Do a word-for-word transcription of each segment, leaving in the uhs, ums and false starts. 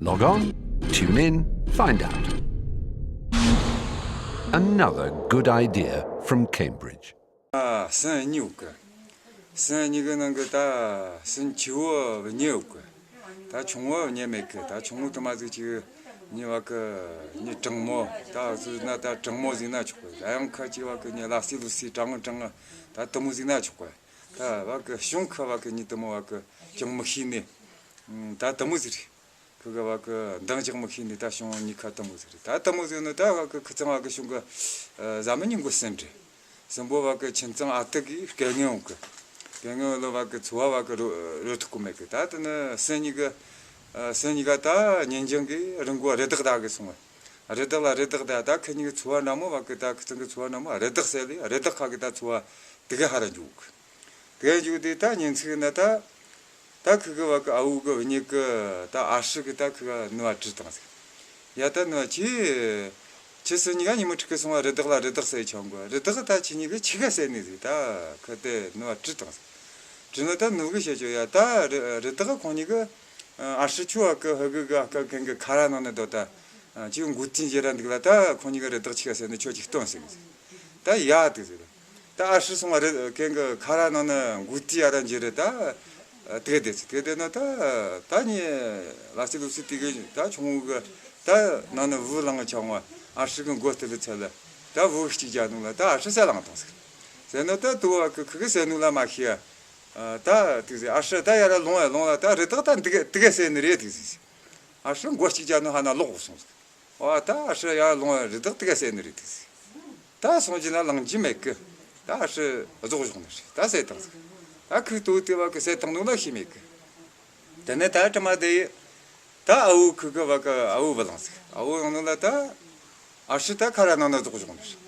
Log on, tune in, find out. Another good idea from Cambridge. ཨ། སྲིན་གཉིས་ཡོད་གི། སྲིན་གཉིས་གི་ནང་གི་ད་སྲིན་ཆེ་བོ་གཉིས་ཡོད་གི། ད་ཆུང་བོ་གཉིས་མེད་གི། ད་ཆུང་བོ་དུ་མ་ཟིག་ཅིག་གཉིས་བ་གི་གཉིས་དྲང་མོ། ད་ཟིག་ན་ད་དྲང་མོ་ཟིག་ན་ཆོག་གི། ད་ཡང་ཁ་ཅིག་བ་གི་གཉིས་ལ་སི་ལུ་སི་དྲང་དྲང་ད་དུ་མོ་ཟིག་ན་ཆོག་གི། ད་བ་གི་གཞུང་ཁ་བ་གི་གཉིས་དུ་མོ་བ་གི་ཅང་མི་ཤེས་ནི། ད་དུ་མོ་ཟིག་རེད། ཁི་གི་བ་གི་འདང་རྒྱག་མི་ཤེས་ནི་ད་གཞུང་གཉིས་ཁ་དུ་མོ་ཟིག་རེད། ད་དུ་མོ་ཟིག་ནི་ད་བ་གི་ཁི་ཚང་བ་གི་གཞུང་གི་ཨ་བཟའ་མི་གཉིས་མགོ་སྲིན་རེད། སྲིན་པོ་བ་གི་ཁྱིམ་ཚང་ཨ་ཏི་གི་སྐལ་ངན་ཡོང་གི། སྐལ་ངན་ལ་བ་གི་ཚོ་བ་བ་གི་རོ་རོ་ཐུག་གི་མེད་གི། ད་དེ་ནི་སྲིན་གཉིས་གི་ཨ་སྲིན་གཉིས་ཀ་ད་ཉིན་རྒྱུན་གི་རི་མགོ་རི་དྭགས་ད་གི་སོང་བ། རི་དྭགས་ལ་རི་དྭགས་ད་ད་ཁི་གཉིས་གི་ཚོ་བ་འདྲ་མོ་བ་གི། ད་ཁི་ཚང་གི་ཚོ་བ་འདྲ་མོ་རི་དྭགས་ཟེར་ལི་རི་དྭགས་ཁ་གི་ད་ཚོ་བ་དེ་གི་ཧ་ར་འཇུག་གི། དེ་འཇུག་དེ་ད་ཉིན་ཚིག་ན་ད། ད་ཁི་གི་བ་གི་ཨ་བུ་གི་བུ་གཉིས་གི་ད་ཨ་ཧྲི་གི་ད་ཁི་ག་ནུ་བ་དྲིས་བཏང་ཟིག། ཡ་ད་ནུ་བ་ཁྱི། ཁྱི་སྲིན་གཉིས་ཀ་ཉི་མ་ཁྲིག་གི་སོང་བ་རི་དྭགས་ལ་རི་དྭགས་ཟེར་ཆོག་གི། རི་དྭགས་ད་ཁྱེད་གཉིས་གི་ཆི་ག་ཟེར་ནི་ཟིག། ད་ཁི་དེ་ནུ་བ་དྲིས་བཏང་ཟིག། དྲིས་ན་ད་ནུ་གི་བཤད་ཆོག། ཡ་ད་རི་རི་དྭགས་ཁོང་གཉིས་གི་ཨ་ཧྲི་ཆུ་བ་གི་ཧི་གི་གི་ཨ་ཀ་གན་གི་ཁ་ར་ནང་ནས་དོ་ད། ཨ་ཅིག་མགོ་རྟིང་བྱེད་ར་འདུག་ལ། ད་ཁོང་གཉིས་ཀ་རི་དྭགས་ཆི་ག་ཟེར་ནི་ཁྱོད་ཅིག་སྟོན་ཟེར་གི་ཟིག། ད་ཡ་དེ་ཟེར། ད་ཨ་ཧྲི་སོང་བ་རི་གན་གི་ཁ་ར་ནང་ན་མགོ་རྟིང་ཡ་ར་འཇུ་རེ་ད། ཨ་དེ་དེ་ཟེར། དེ་དེ་ན་ད་ད་ནི་ལ་སི་ལུ་སི་དེ་གི་ད་ཆུང་ངུ་གི་ད་ནང་ན་བུ་ལང་ཆང་བ། ཨ་ཧྲི་གི་མགོ་དེ་ལ་ཚད་ལ་ད་བུ་གཅིག་རྒྱ་ནུ་ལ། ད་ཨ་ཧྲི་སེ་ལང་བཏང་ཟེར། ཟེར་ན་ད་དུ་བ་གི་ཁི་གི་སེ་ནུ་ལ་མ་ཤི་ཡ། ཨ་ད་དེ་ཟེར། ཨ་ཧྲི་ད་ཡ་ར་ལོང་ཡ་ལོང་ལ། ད་རི་དྭགས་ད་འདི་ག་དེ་ག་ཟེར་ནི་རེད་དེ་ཟེར། ཨ་ཧྲི་མགོ་གཅིག་རྒྱ་ནུ་ཧ་ན་ལོག་སོང་ཟིག། ཨོ་ད་ཨ་ཧྲི་ཡ་ལོང་ཡ་རི་དྭགས་དེ་ག་ཟེར་ནི་རེད་དེ་ཟེར། ད་སོང་རྒྱུ་ན་ལང་རྒྱུ་མེད་གི། ད་ཨ་ཧྲི་རྫོགས་བཞག་ནི་རེད། ད་ཟེར་བཏང་ཟིག། ད་ཁི་དོ་དེ་བ་གི་ཟེར་བཏང་ནོ་ལ་ཤེས་མེད་གི། དེ་ནས་ད་དྲི་མ་དེ་ཡི། ད་ཨ་བུ་ཁི་གི་བ་གི་ཨ་བུ་བུ་ལང་ཟིག། ཨ་བུ་ལང་ནོ་ལ་ད་ཨ་ཧྲི་ད་ཁ་ར་ནང་ན་རྫོགས་བཞག་ནི་རེད།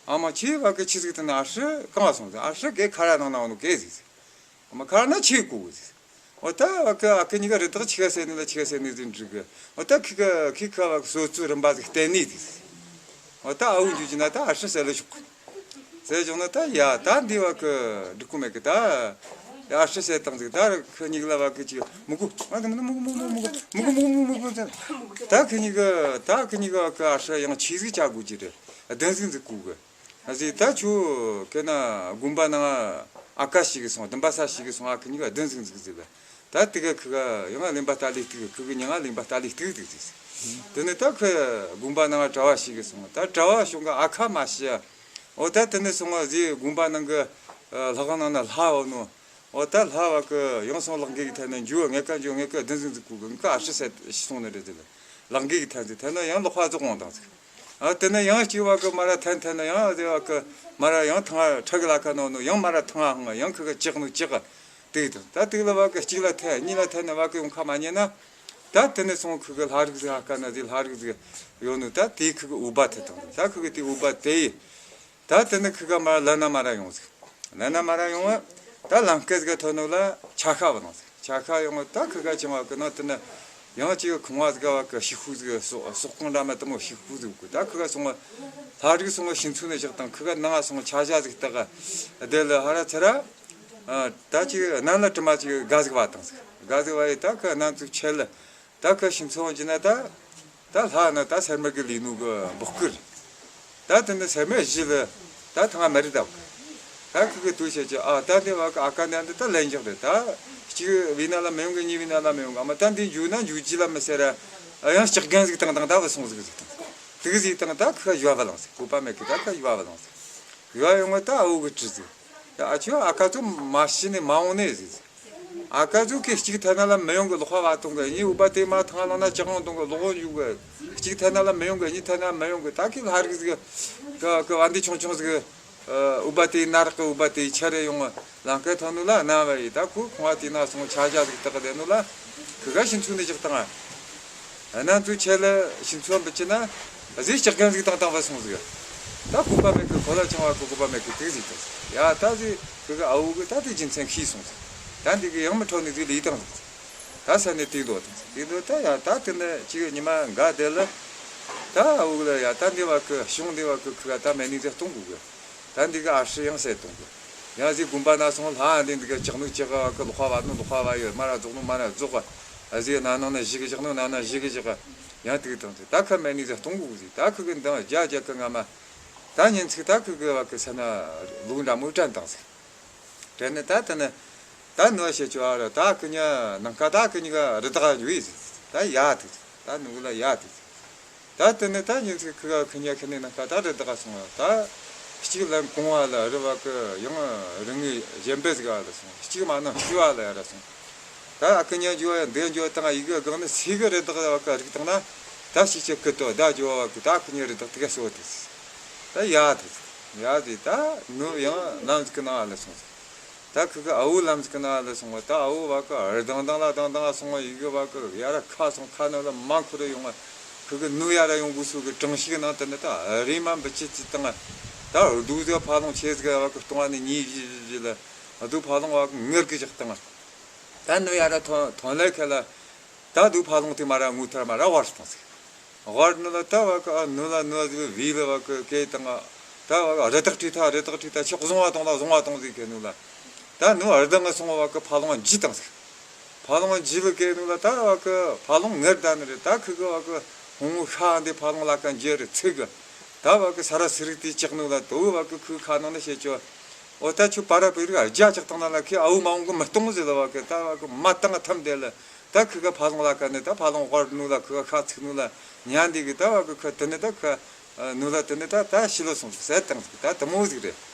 ཨ་མ་ཁྱི་བ་གི་ཆི་ཟིག་དེ་ན་ཨ་ཧྲི་གང་བ་སོང་ཟིག། ཨ་ཧྲི་གེ་ཁ་ར་ནང་ན་བ་ནོ་གེ་ཟིག་ཟིག། ཨ་མ་ཁ་ར་ན་ཆི་གོ་གི་ཟིག། འོ་ད་བ་གི་ཨ་ཁི་གཉིས་ཀ་རི་དྭགས་ཆི་ག་ཟེར་ནི་ལ་ཆི་ག་ཟེར་ནི་ཟིག་འདྲི་གི། འོ་ད་ཁི་ག་ཁི་ཁ་བ་གི་སོ་ཚུ་རིམ་པ་ཟིག་བསྟན་ནི་ཟིག། འོ་ད་ཨ་བུ་འཇུ་གི་ན་ད་ཨ་ཧྲི་ཟེར་ལ་ཞོག་གི། ཟེར་བྱུང་ན་ད་ཡ་ད་འདི་བ་གི་འགྲིག་གོ་མེད་གི། ད་ཡ་ཨ་ཧྲི་ཟེར་བཏང་ཟིག། ད་ཁི་གཉིས་ལ་བ་གི་ཅིག་མི་གོ། ང་གི་མི་མི་གོ་མི་གོ་མི་གོ་མི་གོ་མི་གོ་མི་གོ་མི་གོ་ཟེར། ད་ཁི་གཉིས་གི་ད་ཁི་གཉིས་གི་བ་གི་ཨ་ཧྲི་ཡང་ཆི་ཟིག་བྱ་དགོས་ཀྱི་རེད། བདུན་ཟིག་འཛུགས་དགོས་གི། ཨ་ཟི་ད་ཁྱོད་ཁེ་ན་དགོན་པ་ནང་ཨ་ཀ་ཞིག་གི་སོང་། བདུན་པ་ས་ཞིག་གི་སོང་། ཨ་ཁི་གཉིས་ཀ་བདུན་ཟིག་འཛུགས་ཟིག་གི། ད་དེ་ག་ཁི་ག་ཡང་ལེན་པ་ལྟ་ལི་ཐིག། ཁི་གི་ཉང་ལེན་པ་ལྟ་ལི་ཐིག་ཐིག་ཟིག། དེ་ནས་ད་ཁི་དགོན་པ་ནང་གྲྭ་བ་ཞིག་གི་སོང་། ད་གྲྭ་བ་ཞོང་ག་ཨ་ཁ་མ་ཤི་ཡ། འོ་ད་དེ་ནས་སོང་བ་ཟི་དགོན་པ་ནང་གི་ཨ་ལྷ་ཁང་ནང་ན་ལྷ་བ་ནོ། འོ་ད་ལྷ་བ་གི་ཡང་སོང་ལག་འགེལ་གི་ཐད་ན་འཇུ་ངེ་ཀ་འཇུ་ངེ་ཀ་བདུན་ཟིག་འཛུགས་གོ་གི། ངེ་ཀ་ཨ་ཧྲི་ཟེར་སོང་ནི་རེད། དེ་ལ་ལག་འགེལ་གི་ཐད་ཟིག་ཐད་ན་ཡང་ལོག་པ་རྫོགས་འོང་དང་ཟིག། ཨ་དེ་ན་ཡང་གཅིག་བ་གི་མ་ར་ཐན་ཐན་ན་ཡང་དེ་བ་གི་མ་ར་ཡང་ཐང་ཁྲ་གི་ལ་ཁ་ནོ་ནོ་ཡང་མ་ར་ཐང་ཧང་ཡང་ཁི་ག་ཅག་ནོ་ཅག་ག་དེ་དང་། ད་དེ་ལ་བ་གི་གཅིག་ལ་ཐན་གཉིས་ལ་ཐན་ན་བ་གི་ཡོང་ཁ་མ་ཉན་ན། ད་དེ་ནས་སོང་ཁི་གི་ལྷ་རིགས་ཟིག་ཧ་ཀ་ན་དེ་ལྷ་རིགས་ཟིག་ཡོད་ནོ། ད་དེ་ཁི་གི་འུ་བ་ཐེ་དང་། ད་ཁི་གི་དེ་འུ་བ་དེ་ཡི། ད་དེ་ནས་ཁི་ག་མ་ལ་ན་མ་ར་ཡོང་ཟིག། ལ་ན་མ་ར་ཡོང་བ། ད་ལམ་ཁ་ཟིག་ཐོན་ནོ་ལ་ཆ་ཤ་བ་ལང་ཟིག། ཆ་ཤ་ཡོང་བ་ད་ཁི་ག་ཅང་བ་གི་ནང་དེ་ནས་ཡང་ཅིག་ཁང་བ་ཟིག་བ་གི་ཤི་ཁུ་ཟིག་སོ་སོག་ཁང་འདྲ་མ་དེ་མོ་ཤི་ཁུ་ཟིག་གི། ད་ཁི་ག་སོང་བ་ལྷ་རིགས་སོང་བ་ཤིང་ཚུ་ནས་བཞག་དང་། ཁི་ག་ནང་སོང་བ་ཆ་ཤ་ཟིག་བཏགས་ག་དེ་ལ་ཧ་ར་ཚ་ར། ཨ་ད་ཅིག་གནམ་ལ་དྲི་མ་ཅིག་ག་ཟིག་བ་དང་ཟིག། ག་ཟིག་བ་ཡི་ད་ཁི་གནམ་ཚུགས་ཆེ་ལ། ད་ཁ་ཤིང་ཚོང་གི་ན་ད། ད་ལྷ་ན་ད་སེར་མ་གི་ལི་ནུ་གི་འབོག་ཀིར། ད་དེ་ནི་སེར་མ་བཞི་ལ་ད་ཐང་མ་རི་ད། ད་ཁི་གི་དུ་བྱེད་ཀྱི། ཨ་ད་འདི་བ་གི་ཨ་ཀ་འདི་འདི་ད་ལན་འཇག་རེད། ད་གཅིག་བི་ན་ལ་མི་ཡོང་གི། གཉིས་བི་ན་ལ་མི་ཡོང་གི། ཨ་མ་ད་འདི་འཇུ་ན་འཇུ་རྒྱུ་ལ་མི་ཟེར་ར། ཨ་ཡང་ལྕགས་རྒན་ཟིག་དང་དང་ད་བུད་སོང་ཟིག་ཟིག་དང་། དེ་གི་ཟིག་དང་ད་ཁི་ག་ཡུ་བ་ལང་ཟིག། བུ་པ་མེད་གི། ད་ཁི་ག་ཡུ་བ་ལང་ཟིག། ཡུ་བ་ཡོང་བ་ད་ཨ་བུ་གི་དྲི་ཟིག། ཡ་ཨ་ཆོ་ཨ་ཀ་ཚོ་མ་ཤི་ནས་མ་འོང་ནས་ཟིག། ཨ་ཀ་ཟུག་གི་གཅིག་ཐ་ན་ལ་མི་ཡོང་གི། ལོག་པ་བ་གཏོང་གི། གཉིས་འུ་པ་དེ་མ་ཐང་ལོང་ན་ཅག་ཡོང་གཏོང་གི། ལོག་འོང་ཡུག་གི། གཅིག་ཐ་ན་ལ་མི་ཡོང་གི། གཉིས་ཐ་ན་མི་ཡོང་གི། ད་ཁི་ལྷ་རིགས་ཟིག་གི་གི་བ་འདི་ཆུང་ཆུང་ཟིག། ཨ་འུ་པ་དེ་ན་རག་གི། འུ་པ་དེ་ཆ་རེ་ཡོང་ལང་ཀའི་ཐང་ནུ་ལ་ན་བ་ཡི། ད་ཁུ་ཁོང་བ་དེ་ན་སོང་ཆ་བཞག་ཟིག་བཏགས་གི་དེ་ནུ་ལ་ཁི་ག་ཤིང་ཚུ་ནས་ཅག་བཏང་ཨ། ཨ་ན་ཚུ་ཆེ་ལ་ཤིང་ཚུ་བ་འབུད་ཅི་ན་ཨ་ཟིག་ལྕགས་རྒན་ཟིག་བཏང་བཏང་བ་སོང་ཟིག། ད་གོ་པ་མེད་གི། ཁོ་ལ་ཆང་བ་གི་གོ་པ་མེད་གི། དེ་ཟིག་བཏང་ཡ། ད་ཟིག་ཁི་ག་ཨ་བུ་གི་ད་དེ་རྒྱུ་མཚན་ཤེས་སོང་ཟིག། ད་འདི་གི་ཡང་མི་འཕྲོ་ནི་ཟིག་ལས་བཏང་ཟིག། ད་ས་ནས་དེ་འདོད་དང་ཟིག། དེ་འདོད་ད་ཡ། ད་དེ་ནས་ཅིག་ཉི་མ་འགའ་དེ་ལ་ད་ཨ་བུ་གི་ལ་ཡ། ད་འདི་བ་གི་ཤོང་འདི་བ་གི་ཁི་ག་ད་མེད་ནི་ཟིག་གཏོང་དགོས་གི། ད་འདི་གི་ཨ་ཧྲི་ཡང་ཟེར་གཏོང་གི། ཡང་ཟིག་དགོན་པ་ན་སོང་ལྷ་འདི་འདི་གི་ཅག་ནུ་ཅག་ག་བ་གི། ལོག་པ་བ་ནུ་ལོག་པ་བ་ཡོད། མ་ར་རྫོགས་ནུ་མ་ར་རྫོགས་ག། ཨ་ཟི་ན་ནང་ན་ཞིག་བཞག་ནོ་ན་ན་ཞིག་བཞག་ཡང་དུག་དང་ཟིག་ད་ཁ་མེད་ནི་ཟིག་གཏོང་དགོས་ཟིག་ད་ཁུ་གི་འདང་རྒྱ་རྒྱ་གི་ང་མ། ད་ཉིན་ཚིག་ད་ཁུ་གི་བ་གི་ས་ན་ལུག་འདྲ་མོ་དྲན་དང་ཟིག་དྲན་ནི་ད་དེ་ནི་ད་ནུ་བ་བཤད་ཆོག་ཨ་ར། ད་ཁུ་ཉ་ནང་ཁ་ད་ཁུ་ཉི་ག་རི་དྭགས་འཇུ་ཡི་ཟིག་ད་ཡ་དུག་ད་ནུ་གི་ལ་ཡ་དུག་ད་དེ་ནི་ད་ཉིན་ཚིག་ཁུ་ག་ཁུ་ཉ་ཁུ་ནི་ནང་ཁ་ད་རི་དྭགས་སོང་བ། ད་གཅིག་ལ་གོང་བ་ལ་རི་བ་གི་ཡང་རི་ངོས་གཞན་པ་ཟིག་བ་ལ་སོང་། གཅིག་མ་ནང་གཅིག་བ་ལ་ཡ་ར་སོང་། ད་ཨ་ཁུ་ཉ་འཇུ་བ་ཡང་འདི་འཇུ་བ་དང་ཡི་གེ་སྒང་ནི་སི་གི་རི་དྭགས་བ་གི་རིག་དང་ན། ད་ཤི་ཆེ་ཀི་ཏོ་ད་འཇུ་བ་གི་ད་ཁུ་ཉ་རི་དྭགས་དེ་ག་སོ་དེ་ཟིག་ད་ཡ་དེ་ཟིག་ཡ་དེ་ད་ནུ་ཡང་ལམ་ཟིག་གི་ནང་ལ་སོང་ཟིག་ད་ཁུ་གི་ཨ་བོ་ལམ་ཟིག་གི་ནང་ལ་སོང་བ། ད་ཨ་བོ་བ་གི་རི་དྭགས་དང་ལ་དྭགས་དང་སོང་བ། ཡི་གེ་བ་གི་ཡ་ར་ཁ་སོང་ཁ་ནང་ལ་མ་འཁོར་ཡོང་བ། ཁུ་གི་ནུ་ཡ་ར་ཡོང་དགོས་སུ་གི་གྲངས་ཤིག་ནང་དུ་ནི་ད་རེ་མ་འབུ་ཆི་ཆི་དང་། ད་རྡོ་ཟིག་ཕ་ལོང་ཆེ་ཟིག་བ་གི་གཏོང་བ་ནི་ཉིས་བཞི་བཞི་བཞི་ལ་རྡོ་ཕ་ལོང་བ་གི་ངར་གི་བཞག་དང་། ད་ནུ་ཡ་ར་ཐོན་ཐོན་ལེ་ཁ་ལ། ད་རྡོ་ཕ་ལོང་དེ་མ་ར་ངུ་ཐར་མ་ར་བར་སོང་ཟིག་དབར་ནི་ལ་ད་བ་གི་ཨ་ནུ་ལ་ནུ་ཟིག་བི་ལ་བ་གི་སྐད་དང་། ད་བ་གི་རི་དྭགས་ཁྲིད་ཐ་རི་དྭགས་ཁྲིད་ཐ་ཆོག་བཟུང་བ་དང་ལ་བཟུང་བ་དང་ཟིག་གི་ནུ་ལ། ད་ནུ་ཨར་ད་ང་སོང་བ་གི་ཕ་ལོང་འཇི་དང་ཟིག་ཕ་ལོང་འཇི་ལ་སྐད་ནུ་ལ་ད་བ་གི་ཕ་ལོང་ངར་ད་ནི་རེད། ད་ཁུ་གི་བ་གི་ཧོང་ཤ་འདི་ཕ་ལོང་ལ་ཀ་འཇི་རེད་ཚིག་གི་ད་བ་གི་ས་ར་སི་རིག་དེ་ཅག་ནུ་ལ་དོ་བ་གི་ཁུ་ཁ་ནང་ན་བཤད་ཆོག་འོ་ད་ཁྱོད་པ་ར་པི་རིག་ཨ་རྒྱ་ཅག་དང་ན་ལ་ཁི་ཨ་བོ་མ་འོང་གི་མི་གཏོང་ཟེར་ལ་བ་གི་ད་བ་གི་མ་བཏང་ཐམ་དེ་ལ། ད་ཁི་ག་ཕ་ལོང་ལ་ཀ་ནི་ད་ཕ་ལོང་དབར་ནུ་ལ་ཁི་ག་ཤ་ཚིག་ནུ་ལ་ཉན་འདི་གི་ད་བ་གི་ཁི་དེ་ནི་ད་ཁི་ནུ་ལ་དེ་ནི་ད་ད་ཤི་ལ་སོང་ཟིག་ཟེར་དང་ཟིག་ད་དེ་མོ་ཟིག་རེད།